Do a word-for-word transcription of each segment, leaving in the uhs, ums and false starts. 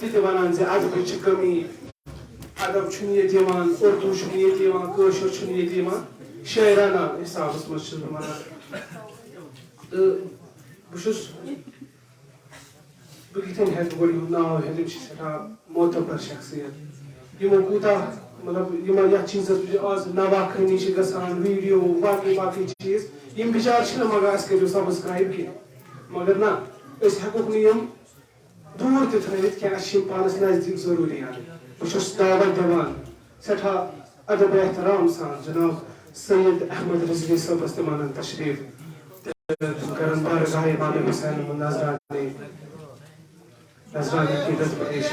تہِ تہِ وَنان زِ ادبٕچ چھِ کٔمی، ادب چھُنہٕ ییٚتہِ یِوان، اردو چھُنہٕ ییٚتہِ یِوان، کٲشُر چھُنہٕ ییٚتہِ یِوان، شٲعرانہ حسابَس منٛز چھُس بہٕ وَنان۔ تہٕ بہٕ چھُس، بہٕ کِتھ کٔنۍ ہٮ۪کہٕ گۄڈٕ یِہُنٛد ناو ہٮ۪تھ؟ یِم چھِ سٮ۪ٹھاہ معتبر شخصیت۔ یِمو کوٗتاہ، مطلب، یِمو یَتھ چیٖزَس منٛز آز نواخٲنی چھِ گژھان، ویٖڈیو، باقٕے باقٕے چیٖز، یِم بِچار چھِنہٕ منٛگان اَسہِ کٔرِو subscribe کینٛہہ۔ مگر نہ، أسۍ ہٮ۪کوکھ نہٕ یِم دوٗر تہِ تھٲوِتھ کینٛہہ، اَسہِ چھِ یِم پانَس نزدیٖک ضروٗری اَنٕنۍ۔ بہٕ چھُس دعوت دِوان سٮ۪ٹھاہ ادب احترام سان جناب سید احمد رضوی صٲبَس تہِ وَنان تشریٖف تہٕ تِم کَرَن بارگاہ امام حسین نذرانہِ، نذرانہِ عقیدت پیش۔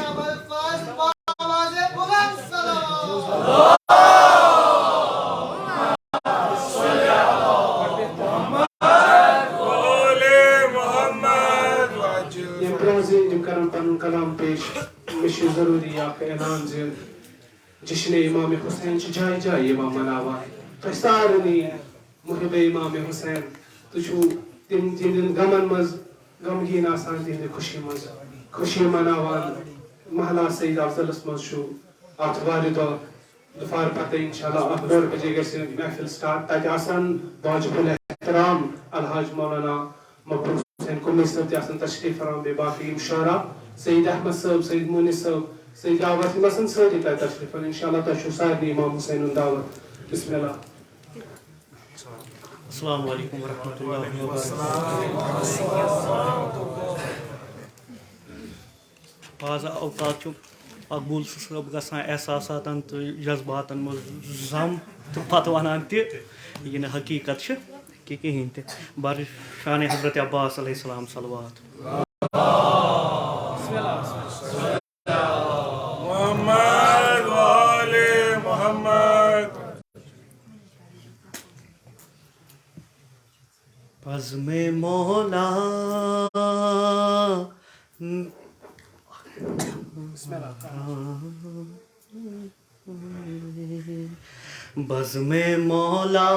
ییٚمہِ برٛونٛہہ زِ یِم کَرَن پَنُن کلام پیش، مےٚ چھُ ضروٗری اکھ اعلان زِ جشن امام حسین چھُ جایہِ جایہِ یِوان مناوان۔ تۄہہِ سارنٕے محب امام حسین، تُہۍ چھِو تِم تِہنٛدٮ۪ن غمن منٛز غمگیٖن آسان، تِہنٛدِ خوشی منٛز خوشی مناوان۔ محلہ سید افضلس منٛز چھُ آتھوارِ دۄہ دُپہر پتہٕ انشاءاللہ اکھ ڈوٚڈ بجے گژھِ محفل start۔ تتہِ آسن واجب الاحترام الحاج مولانا مقبول حسین قمی صٲب تہِ آسن تشریف فرما، بیٚیہِ باقٕے یِم شعرا، سید احمد صٲب، سید مونس صٲب، سید دعوت، یِم آسن سٲری تتہِ تشریف فرما۔ انشاءاللہ تۄہہِ چھُو سارنٕے امام حسین ہُنٛد دعوت۔ بسم اللہ۔ السلام علیکم ورحمۃ اللہ وبرکاتہ۔ بعض اوقات چھُ مقبول صٲب گژھان احساساتن تہٕ جذباتن منٛز ضم تہٕ پتہٕ ونان تہِ یہِ نہٕ حقیقت چھِ کہِ کِہیٖنۍ تہِ۔ بر شان حضرت عباس علیہ السلام صلوات۔ محمد وآل محمد۔ بزم مولا، بسم اللہ۔ بزم مولا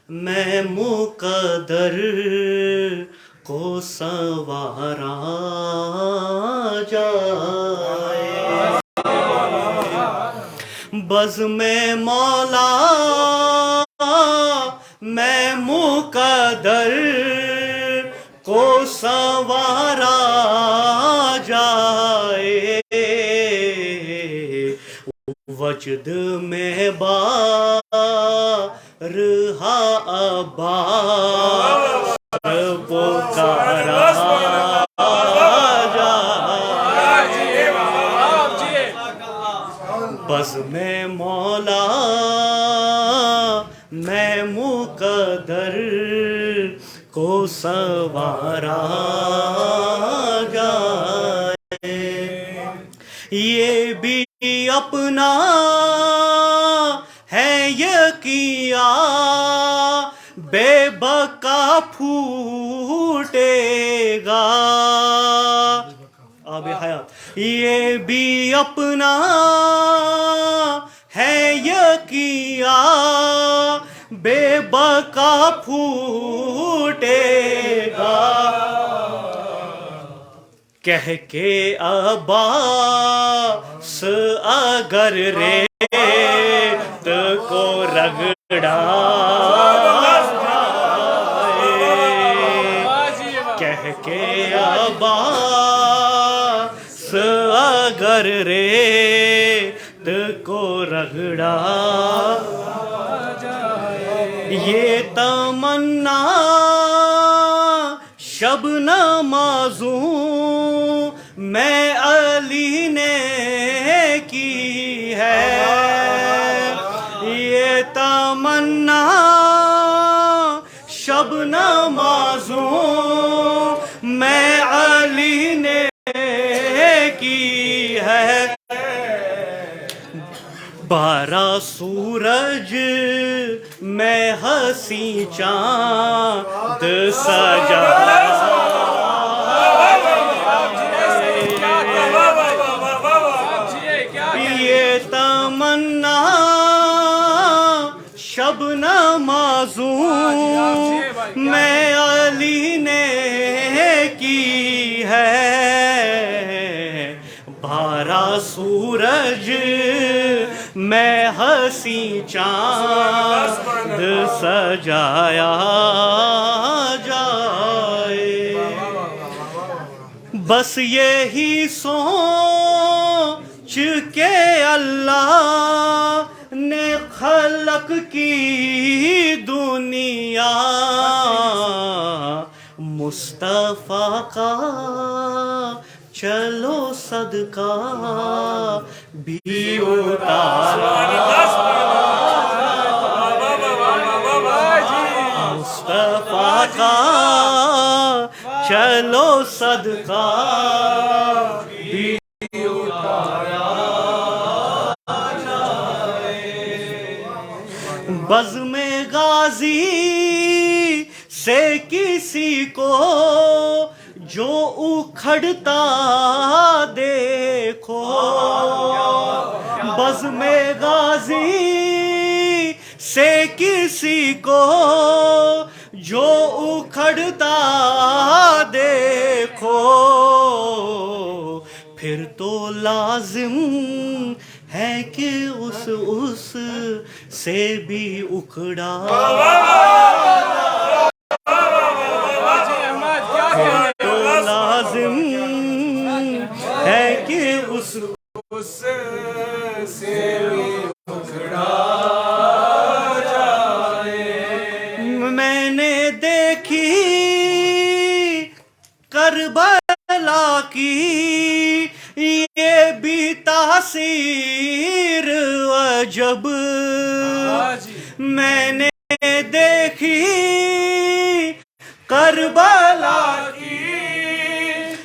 میں مقدر کو سنوارا جائے۔ بزم مولا میں مقدر کو سنوارا جائے۔ وجد میں بارہا عباس پکارا جائے۔ بزم مولا میں مقدر کو سنوارا جائے۔ یہ بھی اپنا ہے یقین، بے بقا پھوٹے گا۔ آب حیات، یہ بھی اپنا ہے یقین، بے بقا پھوٹے گا۔ کہہ کے عباس اگر ریت کو رگڑا، کہہ کے عباس اگر ریت کو رگڑا، یہ تمنا شب نمازوں میں علی نے کی ہے۔ یہ تمنا شب نمازوں میں علی نے کی ہے۔ بارہ سورج میں ہنسی چاند سجا، یہ تمنا شب نمازوں میں علی نے کی ہے۔ سورج میں ہنسی چاند سجایا جائے۔ بس یہی سوچ کے اللہ نے خلق کی دنیا، مصطفیٰ کا چلو صدقہ بھی اتارا۔ مصطفیٰ کا چلو صدقہ بھی اتارا۔ بزم غازی سے کسی کو جو اکھڑتا دیکھو، بزم غازی سے کسی کو جو اکھڑتا دیکھو، پھر تو لازم ہے کہ اس اس سے بھی اکھڑا۔ تو لازم ہے کہ اس اس سے بھی اکھڑا جائے۔ میں نے دیکھی کربلا کی یہ بھی تاثیر عجب، میں نے دیکھی کربلا کی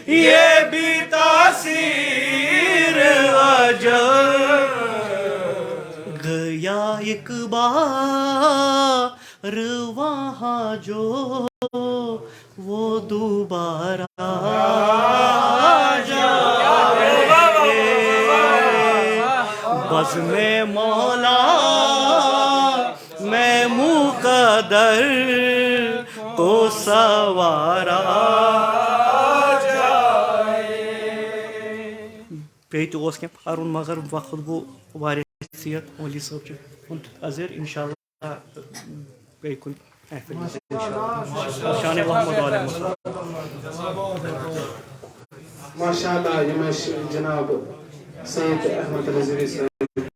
یہ بھی تاثیر عجب۔ گیا ایک بار وہاں جو وہ دوبارہ آ جائے۔ بزم مولا میں مقدر کو سنوارا جائے۔ بیٚیہِ تہِ اوس کینٛہہ پَرُن، مگر وقت گوٚو واریاہ ژیر۔ ولی صٲب چھُ منتظر، انشاءاللہ بیٚیہِ کُنہِ محفلہِ منٛز، انشاءاللہ۔ شانِ محمد عالم۔ ماشاءاللہ، یِم ٲسۍ جناب سید احمد رضوی صٲب۔